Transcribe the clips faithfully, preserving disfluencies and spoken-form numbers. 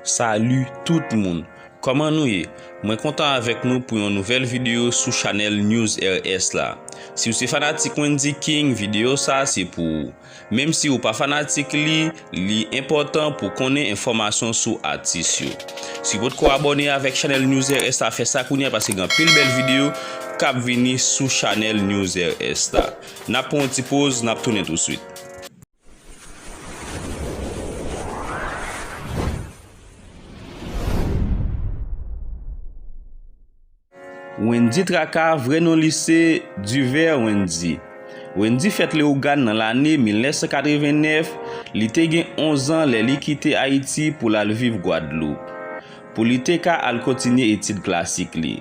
Salut tout moun. Kòman nou ye? Mwen kontan avèk nou pou yon nouvèl videyo sou chanèl News R S la. Si w se fanatik Wendy King, videyo sa se pou ou. Menm si w pa fanatik li, li enpòtan pou konnen enfòmasyon sou atis yo. Si w potko abòne avèk chanèl News R S la, fè sa kounye a paske gen anpil bèl videyo k ap vini sou chanèl News R S la. N ap pran yon ti poz, n ap tounen touswit. Wendy Traka, vrè non li se Duver Wendy. Wendy fèt Leyogàn nan lane mil nèf san katreven nèf, li te gen onz an lè li kite Ayiti pou l al viv Gwadloup, pou li te ka al kontinye etid klasik li.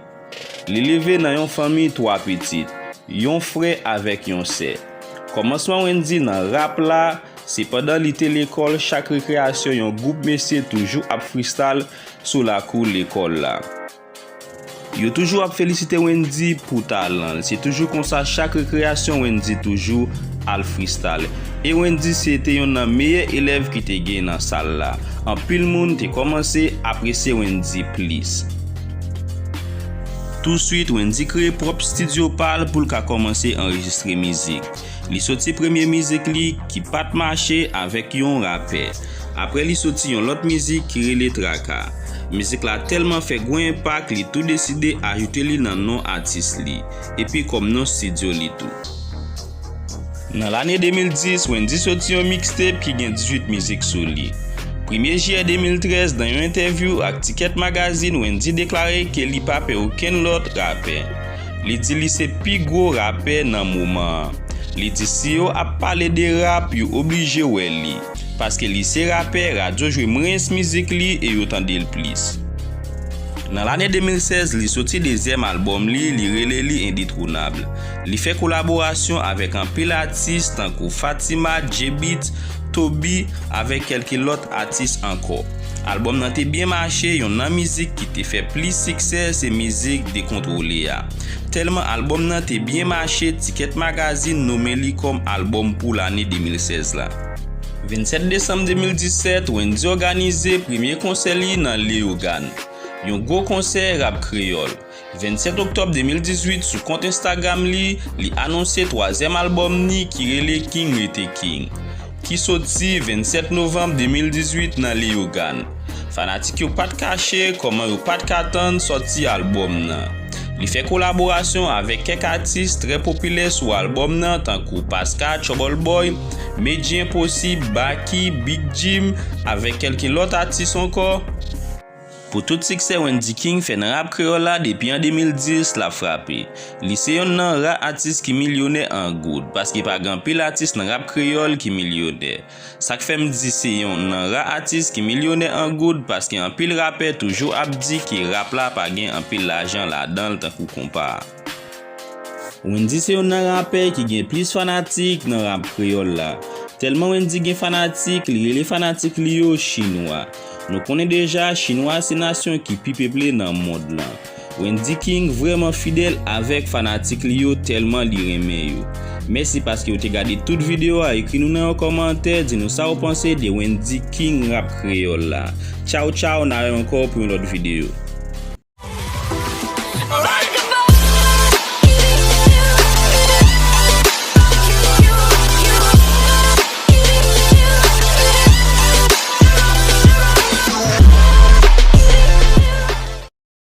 Li leve nan yon fanmi twa pitit, yon frè avèk yon sè. Kòmansman Wendy nan rap la, se pandan li te lekòl, chak rekreyasyon yon gwoup mesye toujou ap freestyle sou lakou lekòl la. Yo toujou ap felisite Wendy pou talan l. Se toujou konsa, chak rekreyasyon Wendy toujou al freestyle. E Wendy se te yonn nan meyè elèv ki te gen nan sal la. Anpil moun te kòmanse apresye Wendy plis. Touswit, Wendy kreye pwòp estidyo pa l pou l ka kòmanse anrejistre mizik. Li soti premye mizik li ki pa t mache avèk yon rapè. Apre li soti yon lòt mizik ki rele Traka. Mizik la tèlman fè gwo enpak, li tou deside ajoute li nan non atis li, epi kòm non estidyo li tou. Nan lane de mil dis, Wendy soti yon mixtape ki gen dizuit mizik sou li. Premye jiyè de mil trèz, nan yon entèvyou ak Ticket Magazine, Wendy deklare ke li pa pè okenn lòt rapè. Li di li se pi gwo rapè nan moman an. Li di si yo ap pale de rap, yo oblije wè li, paske li se rapè, radyo jwe mwens mizik li e yo tande l plis. Nan lane de mil sèz, li soti dezyèm albòm li, li rele li Indetwonab. Li fè kolaborasyon avèk anpil atis tankou Fatima, J-Beatz, Toby, avèk kèlke lòt atis ankò. Albòm nan te byen mache, yonn nan mizik ki te fè plis siksè se mizik Dekontwole a. Tèlman albòm nan te byen mache, Ticket Magazine nonmen li kòm albòm pou lane de mil sèz la. Vennsèt desanm de mil disèt, Wendy òganize premye konsè li nan Leyogàn, yon gwo konsè rap kreyòl. Vennsèt oktòb de mil dizuit, sou kont Instagram li, li anonse twazyèm albòm ni ki rele King Rete King, ki soti vennsèt novanm de mil dizuit nan Leyogàn. Fanatik yo pa t kache kòman yo pa t ka tann sòti albòm nan. Li fè kolaborasyon avèk kèk atis trè popilè sou albòm nan, tankou Paska, Trouble Boy, Medjy Enposib, Baky, Big Jim, avèk kèlke lòt atis ankò. Pou tout siksè Wendy King fè nan rap kreyòl la depi an de mil dis, l ap frape. Li se yonn nan ra atis ki milyonè an goud, paske pa gen anpil atis nan rap kreyòl ki milyonè. Sa k fè m di se yonn nan ra atis ki milyonè an goud, paske anpil rapè toujou ap di ke rap la pa gen anpil lajan ladan l tankou konpa a. Wendy se yonn nan rapè ki gen plis fanatik nan rap kreyòl la. Tèlman Wendy gen fanatik, li rele fanatik li yo chinwa. Nou konnen deja, chinwa se nasyon ki pi peple nan mond lan. Wendy King vrèman fidèl avèk fanatik li yo tèlman li renmen yo. Mèsi paske w te gade tout videyo a, ekri nou nan yon kòmantè, di nou sa w panse de Wendy King rap kreyòl la. Tchaw tchaw, n a wè ankò pou yon lòt videyo.